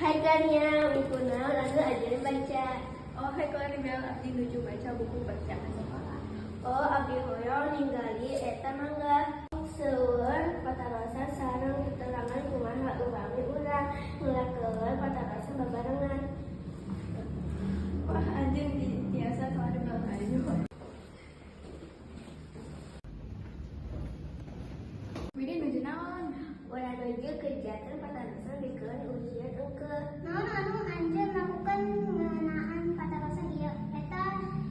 Hai Kania, buku naon anu anjeun baca? Oh, hai Claribel, abdi nuju maca buku persiapan sekolah. Oh, abdi hoyong ningali eta, mangga. Seueur patarosan sareng keterangan kumaha upami urang ngelakeun patarosan babarengan. Wah, anjeun tiasa, Claribel, hayu. Widi nuju naon? Urang nuju kerjakeun patarosan pikeun ujian engke. Naon anu anjeun lakukan ngeunaan patarosan ieu? Eta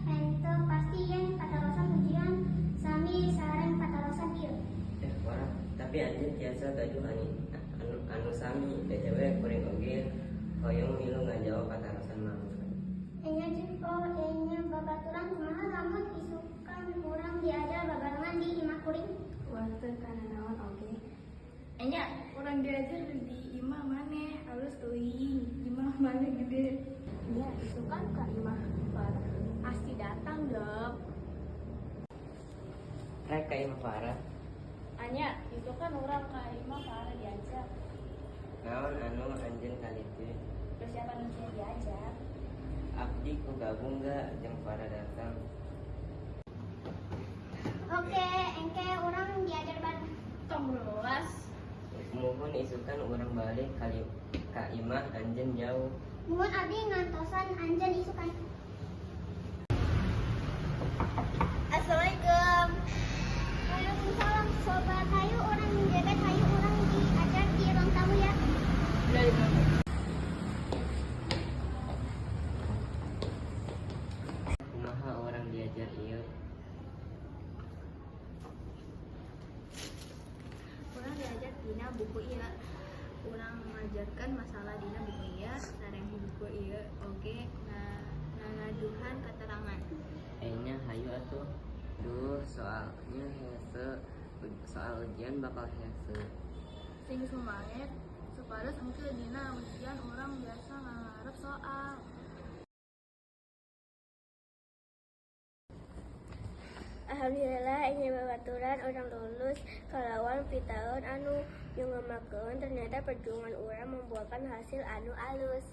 henteu pasti yen patarosan ujian sami sareng patarosan ieu. Eh, Farah, tapi anjeun tiasa gaduh anu sami. BTW, kuring oge hoyong milu ngajawab patarosan mangga. Enya oh enya, babaturan kumaha lamun isukan urang diajar babarengan di imah kuring? Wah, teu kananaon oge. Enya, urang diajar di imah maneh, alus teuing. Imah maneh gede. Nya, isukan ka imah Farah. Pasti datang dong. Rek ka imah Farah? Anya, isukan urang ka imah Farah diajak. Naon anu anjeun kaliti? Persiapan ujian diajak. Abdi ku gabung gak jeung Farah datang? Oke, engke urang diajar bareng. Tong rolas. Muhun, isukan urang balik kali ka imah anjeun jauh. Muhun, abdi ngantosan anjeun isukan. Assalamualaikum. Waalaikumsalam sobat, hayu urang jebet, hayu urang diajar di ruang tamu ya. Udah. Kumaha urang diajar ieu? Urang diajar dina buku ieu. Urang ngajarkan masalah dina buku ieu, sareng buku ieu oge ngagaduhan keterangan. Enya, hayu atuh. Duh, soalnya hese, soal ujian bakal hese. Sing sumanget supados engke dina ujian urang biasa ngarep soal. Alhamdulillah enya babaturan, urang lulus kalawan pitaeun anu nyungemakeun. Ternyata perjuangan urang membuahkan hasil anu alus.